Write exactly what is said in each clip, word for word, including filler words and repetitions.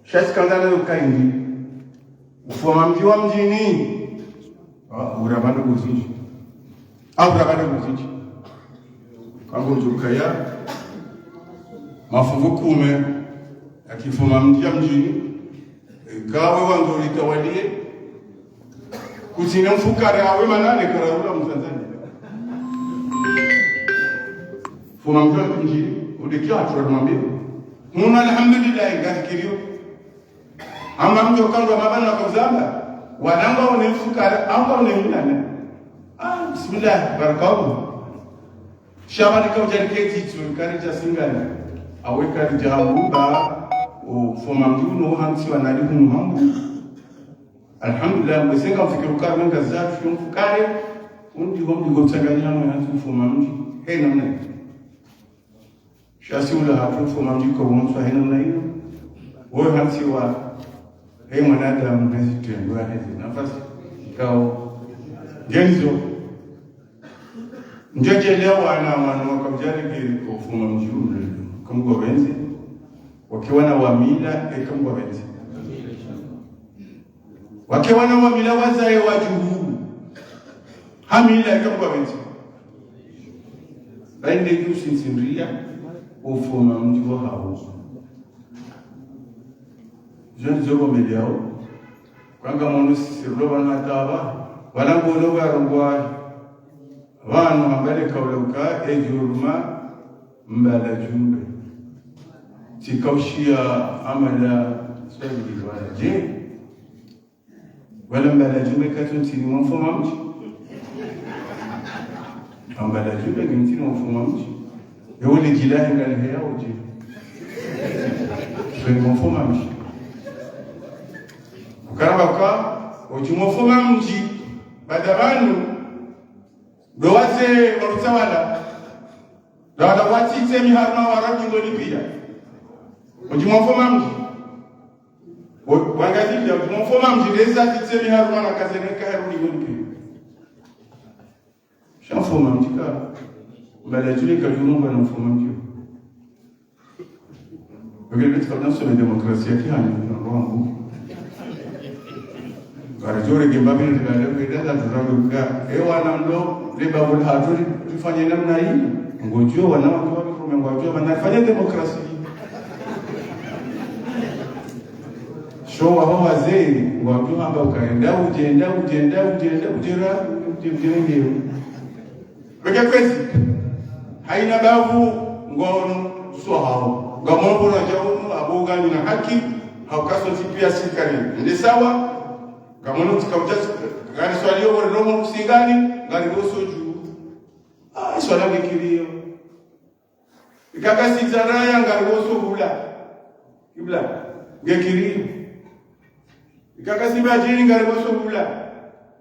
Sha tsi kandza nayo kaindi. Ufoma mdji wa mdjini. Ah, urabanda kuzidji. Ah, urabanda kuzidji. Kangu mdjukaya. Mafungu kume. Yakifoma mdji ya mdjini. Eka we wandru ulitawaliye. Kutsina mfukare awe manane karaula mzanzani. Foma mdji wa mdjini. Udekia hatu wa mwambie. Muna alhamdulillah, ngafikiriyo. Ama mdjo kandwa mabana wakazamba, wanangwa une mfukare, amba une mnane. Ah, bismillah, barakallah. Sha bani kaudja riketi tsu, karidja singana. Awe karidja hambuba, ufoma mdji uno hantsiwa nali hunu hambu. Alhamdulillah, mwese ngamfikiri ukaya menga zatu, mfukare, undi wa mdji ngotsanganya hamwe hantsi ufoma mdji. He namna iyo. Sha si ula hatru ufoma mdji ko wontswa he namna iyo. Wo hantsiwa, he mwanadamu, he zitrendwa, he zinafasi. Ikao. Ngendzo. Ndjadjelewa wana wanu wakaudjarege ufoma mdji ule. Kamgwa benzi. Wake wana wa mila, e kamgwa benzi. Wake wana wa mila wazaye wadjuhu. Ha mila, e kamgwa benzi. Bainde yusi ntsindria, ufoma mdji wa hawo. Zo ndizo bo meliao. Kwanga mono sisi rulo bana taba. Bana ngono barongwa. Bana mambale kaula uka, e djuruma, mbala djumbe. Tsikaushia amala, swali wala je. Wala mbala djumbe katsu ntsini mwa mfoma mdji. Mbala djumbe ntsini mwa mfoma mdji. Ewe le djilahi ngaliheya udje. Ntsini mwa mfoma mdji. Ukaramba ka, udji mwa mfoma mdji. Bada banu, ndo waze wa utawala. Ndo wada watsitse miharuma wara dingoni pia. Udji mwa mfoma mdji. Wa-, wangazidja, udji mwa mfoma mdji, leza tsitse miharuma na kazene ka harudi dingoni pia. Sha mfoma mdji ka, mbala djumbe ka djuruma na mfoma mdji. Wengine wetu kabla nsome demokrasia kihani, na wangu. Karidjore gemba bini rikale, kwenda za turangu ka. E wana mlo, le babu la haturi, tufanye namna hii. Ngodjo wana watu wa kume ngodjo, wanafanya demokrasia. Sho wa ho wazee, ngodjo hamba ukaenda, udjenda, udjenda, udjenda, udjera, udjera, udjera, udjera. Peke kwezi, haina bavu ngono swa hao. Ngamono bona djaunu, abo ngami na haki, haukaso tsi pia sikari. Nde sawa, ngamono tsika udja, ngari swaliyo wari lomo msingani, ngari boso dju. Ah, swala ngekiriyo. Ikaka si zaraya ngari boso hula. Kibla, ngekiriyo. Ikaka si badjiri ngari boso hula.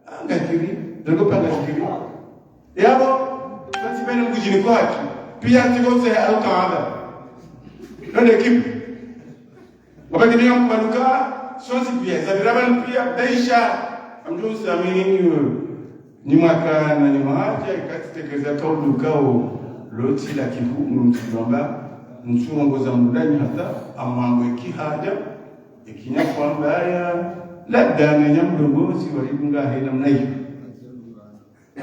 Ah, ngakiri. Ndogo pa ngakiri. Yabo, fati bene mkujini kwa haki. Pia tiko se alo kaanda. Nonde kipu. Wabadili ya mbaluka, sonsi pia. Zabiraba pia, daisha. Amdjo samini. Ni mwaka na ni mwaja, ikatitekeleza kaulu kao lotsi la kihuu, mtsilomba, mtsurongoza mudani hata, amwambo ikihaja, ikinya kwamba ya, labda na nyamdongozi walidunga hena mnayi.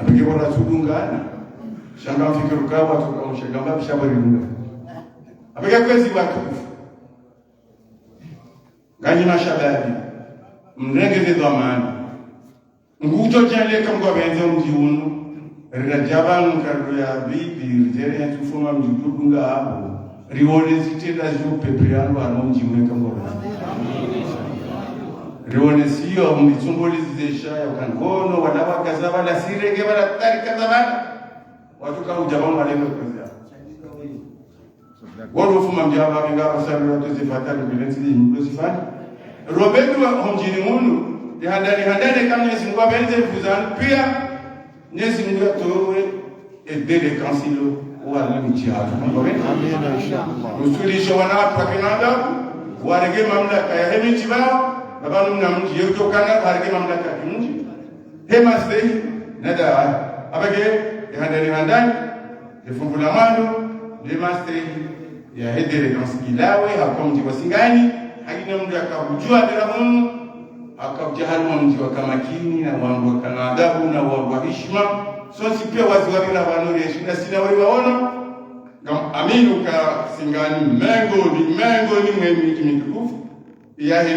Apeke wala tsudungana, shanga mfikiru kawa, tuka mshagamba, mshabaridunga. Apeke kwezi watukufu. Nganyi mashababi, mrenge ze dhwamana. Ngudjo djaleka mgwa benze mdji unu. Rira djaba nkardo ya bibi, ridjere ya tufuma mdji udunga abo. Rione zitenda zio pepe yanu ano mdji unu ka mgwa benze. Rione siyo mditsumbo lizizesha ya ukangono, wala wakaza, wala sirenge, wala tarika za bana. Watu ka udjaba mwaleme kwezi ya. Walo fuma mdjaba, minga, basari, watu zifata, lubile, ntsi, ndo zifata. Robedu wa homdjini munu, ni handani, handani, kama Mwenyezi Mungu abenze, vuzani, pia, Mwenyezi Mungu atowe, e délinquance ilo, wa limi tiatu. Amen. Amen, inshallah. Rusulisha wana watu wa kinadamu, warege mamlaka ya hemi tibao, na banu mna mdji, yekutokana, warege mamlaka ya kimdji. Hema stehi, nada, abage, e handani, handani, e fungu la mwando, le mastehi, ya hedere dans ilawe, hako mdji wa Singani, Haina mndru yakahudjuwa ndera hunu, hakahudja harumwa mdji wa kamakini, na wandru wakana adabu, na wandru wa hishima. Sontsi piya waziwavira pvanu rieshinda sina wari waona. Ngam amini uka Singani mengoni, mengoni mwe midji mitukufu. Yahe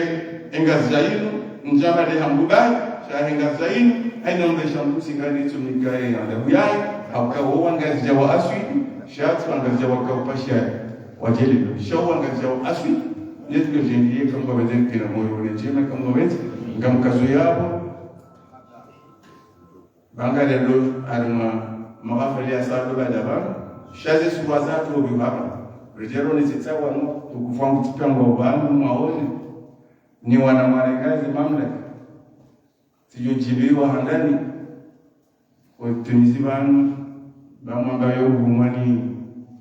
engazidja inu, ndjama de hambubahi, shahe engazidja inu, haina mndru esha mndru Singani itso mnikaye adabu yahe, hauka wo wangazidja wa aswili, sha tsi wangazidja waka upasha yahe. Wadjeli, sha wo wangazidja wa aswili, yetu ke djendriye kamwe wendze kina moyo wone ndjema kamwe wendze, ngamkazo yapvo. Banga lelo harimwa mahafali ya sado bada pvanu, sha ze suwa zatru pvi pvapva. Redjero ni zitsawa no, tukufu wangu tsipvangwa pvanu mwaone. Ni wana mwarenga ze mamlaka. Tsidjo djibiwa handani. Kwa tumizi pvanu, pvamwamba yo uhumwa ni,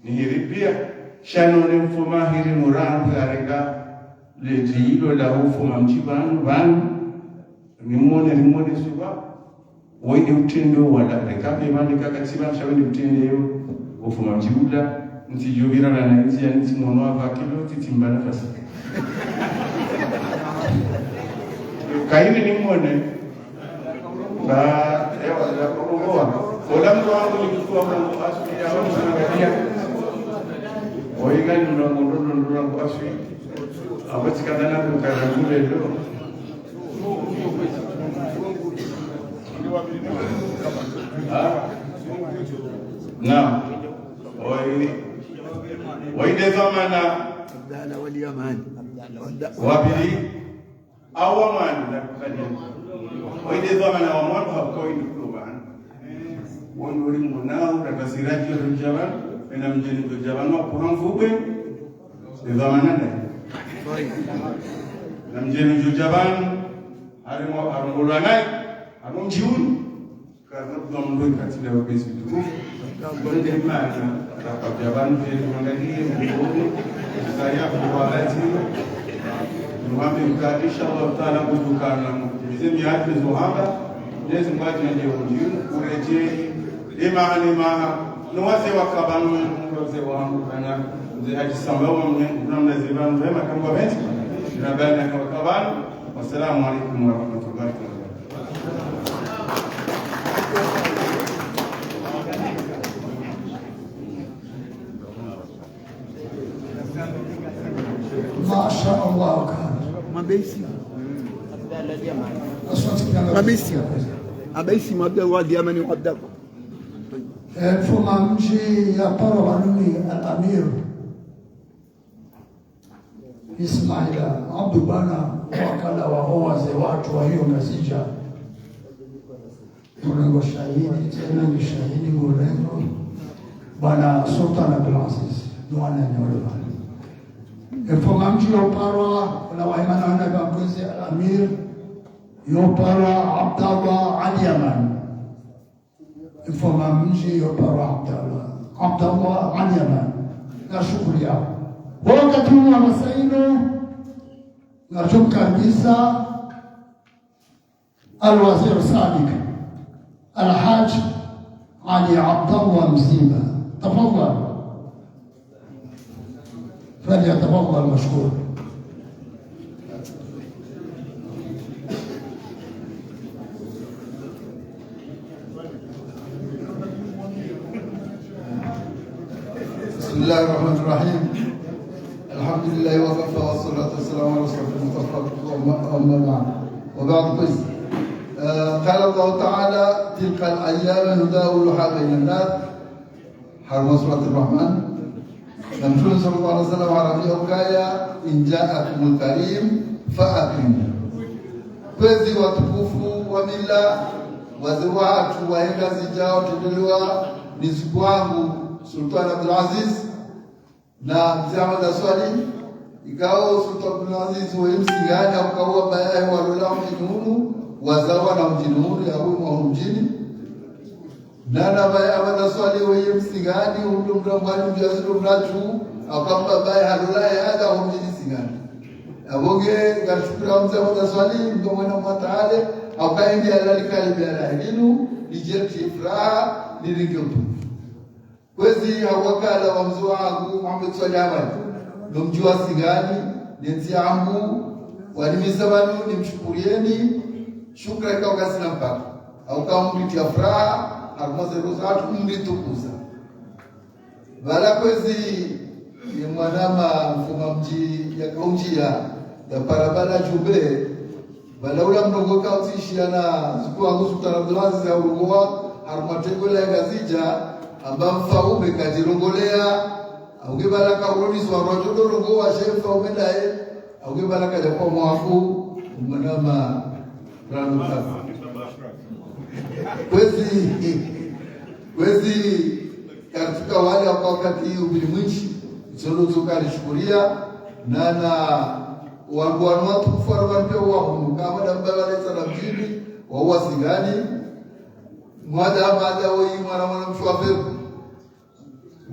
ni hiri piya. Sha none mfoma hiri murangu yarenga ledji ilo la ufoma mdji pvanu, pvanu. Nimwone, nimwone suwa. Woyi de utrende wala, reka pve pvanu, reka katsiba, sha woyi de utrende yo. Ufoma mdji ula, ntsidjo pvira na na ntsi ya ntsi mwono wa pvakilo, tsitsimba nafasi. Kayiri nimwone. Ba, ewa, la, ola mndru wangu ni mndru wangu aswi ya wangu angalia. Oyi ngani mndru wangu ndo, ndo, mndru wangu aswi. Abo tsikandana kukana kule ndo. Ha? Naam. Oyi, oyi de dhwamana. Abdallah wal Yaman. Wabili. Awa mwana, na kukanya. Oyi de dhwamana wa mwana, hauka oyi de kulo pvanu. Wonu uri mwana, ukata siraji yo djabani, ena mdjeni djo djabani wa kuha mfukwe, de dhwamana nayi. Na mdjeni djo djabani, harimwa, harongolwa nayi, harimwa mdji unu. Karna kuwa mndru ikatsi nda wa kwezi mtukufu. Mbona nde mana, rakabya pvanu pvye tumangaliye, mndru, saya kwa wakati. Nuhambe uka, insha Allah taala, kudjukana, mize miadji zohamba, nezi ngwadji na leo ndjinu, uredjeyi, emaha, emaha, no wazee waka pvanu, wazee wangu, kana, mze hadjisamba wa mnye, kuna mna zipvanu, wema kangwa pventsi, na bana kangwa pvanu. Wassalamu alaikum warahmatullahi wabarakatuh. Masha Allah, kana. Mabesi. Asante sana. Mabesi. Abesi, mabda wa diamani wa abdako. Eh, mfoma mdji ya paro wanuni al-Amir. Ismaila Abdu bwana wakala wa owaze watru wa hiyo Ngazidja. Ngurengo shahidi, tsena ni shahidi ngurengo. Bwana Sultan Abdul Aziz, mwana nyolo bwana. Mfoma mdji yo parwa, na wahimana wana ba mwezi al-Amir, yo parwa Abdallah Al Yaman. Mfoma mdji yo parwa Abdallah. Abdallah Al Yaman. Na shukuri yaho. Wakati unu wa masaa inu, ngamdjo mkaribisa Al-Wazir Sabiq, Al-Haj Ali Abdallah Mzimba. Tafadhali. فليتفضل مشكورا. بسم الله الرحمن الرحيم. الحمد لله وكفى والصلاة والسلام على رسوله المصطفى. أما، أما بعد. وبعد، please. آه، قال الله تعالى: تلك الأيام نداولها بين الناس. Harumwa Surat Ar-Rahman, na Mtrume swallallahu alaihi wasallam harambia ukaya: إن جاءكم الكريم فأكرموه. Kwezi watukufu wa mila, wazee watru wa Ngazidja, watrendelewa ni mdzukuu wangu Sultan Abdul Aziz, na Mze Ahmada Swalihi, ikao Sultan Abdul Aziz weye Msingani, ukao wababa yahe walola mdjini unu, wazawa na mdjini unu, ya huyu mwa mdjini. Nana baye Ahmada Swalihi weye Msingani, undo mdru mbali mdru ya zindo mdru, akamba baye halola ya hada ho mdjini Singani. Abonge, ngamshukuru Mze Ahmada Swalihi, mdru mwana mwatale, akaindi ya lali kali bela linu, ni jerti furaha, ni ringi utukufu. Kwezi ha wakala wa mze wangu, Mohamed Swalihi Ahmad, no mdji wa Singani, Nentsi yangu, wanimisa pvanu, nimshukurieni, shukra ikao kasina mpaka. Hauka mritia furaha, harumwa ze roho zatru, mritukuza. Pvala kwezi, ye mwanama mfuma mdji yakaundjia, ya parabala djumbe, pvala ula mrongo kautsishiya na zuku wangu Sultan Abdulaziz ya urongowa, harumwa tengwe la Ngazidja, amba mfaume kadjirongolea, auke pvala kaulonizwa rwadjo ndo rongowa she mfaume ndaye, auke pvala kadja kwa mwafu, mwanama Rano Kafu. Kwezi, kwezi, kartuka wale kwa wakati huu mbili mwinshi, zolo zoka lishukuria, na, na, wangu wanu watukufu wanu wanu pia wahunu, kama damba wale sana mdjini, wa uwasingani, mwada, mwada, woyi, mwana, mwana, mshu wa feru.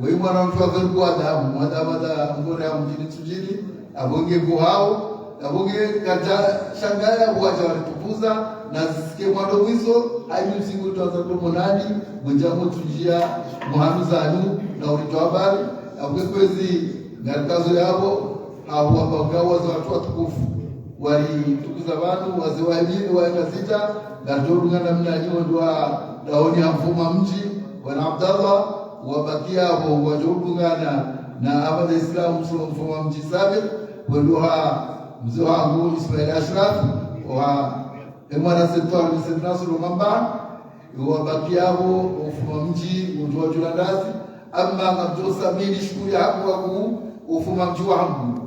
Woyi mwana mshu wa feru kwa damu, mwada, mwada, mgore ya mdjini tsudjini, abonge kuhao, abonge kadja shangaya, waja walitukuza, na zisike mwando mwiso, hayi msiku twaza tomonani, mwenja motudjia, muhanu zanu, na ulitwa habari, abonge kwezi, ngarikazo yabo, habo wamba uka waze watru watukufu. Walitukuza pvanu, waze wa emini, wa Ngazidja, ngarudungana mnanyi wandru wa daoni ya mfuma mdji, wana Abdallah, wabakia apvo, wadjo udungana na Ahmad Islam, mso-, mfuma mdji Sabir, wendo ha mze wangu Ismail Ashraf, wa emwana Sentwari, Sentwari Nasulu Mamba, wabakia apvo, ufuma mdji, wandru wa Julandazi, amma ngamdjo samini shukuri haku waku, ufuma mdji wa Hambu.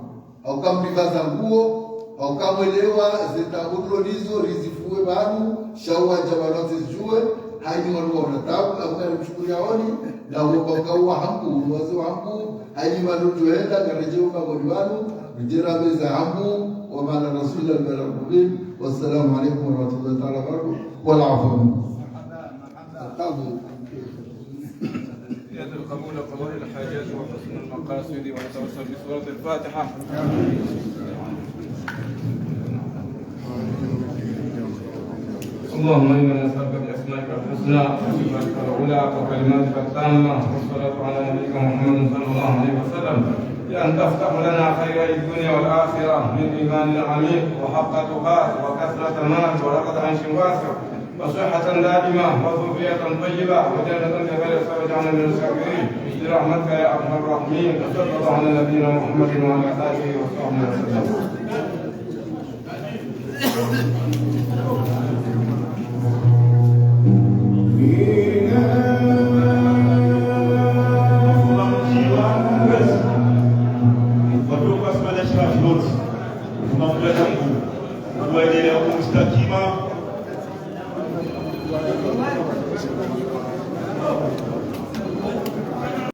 Hauka mlivaza nguo, hauka mwelewa, ze taabu rilo nizo, rizifue pvanu, sha uwadja pvanu zizijue, haini wanu waona taabu, hauka rimshukuri yaoni, na uomba uka uwa hangu, uwazi wa hangu, haini wanu djuhenda, ngaredje uka ngoni wanu, ridjera beza hangu, wa maana Rasulullah bala mubin. Wassalamu alaikum warahmatullahi taala wabarakatuh. Wal afwa minkum. بنية القبول وقضاء الحاجات وحسن المقاصد، ونتوسل بسورة الفاتحة. اللهم إنا نسألك بأسمائك الحسنى وصفاتك العلى وكلماتك التامة والصلاة على نبيك محمد صلى الله عليه وسلم، بأن تفتح لنا خيري الدنيا والآخرة من إيمان عميق وحق تقاة وكثرة مال ورغد عيش واسع وصحة دائمة وذرية طيبة وجنة بغير حساب واجعلنا من الشاكرين برحمتك يا أرحم الراحمين. وصلى الله على نبينا محمد وعلى آله وصحبه وسلم.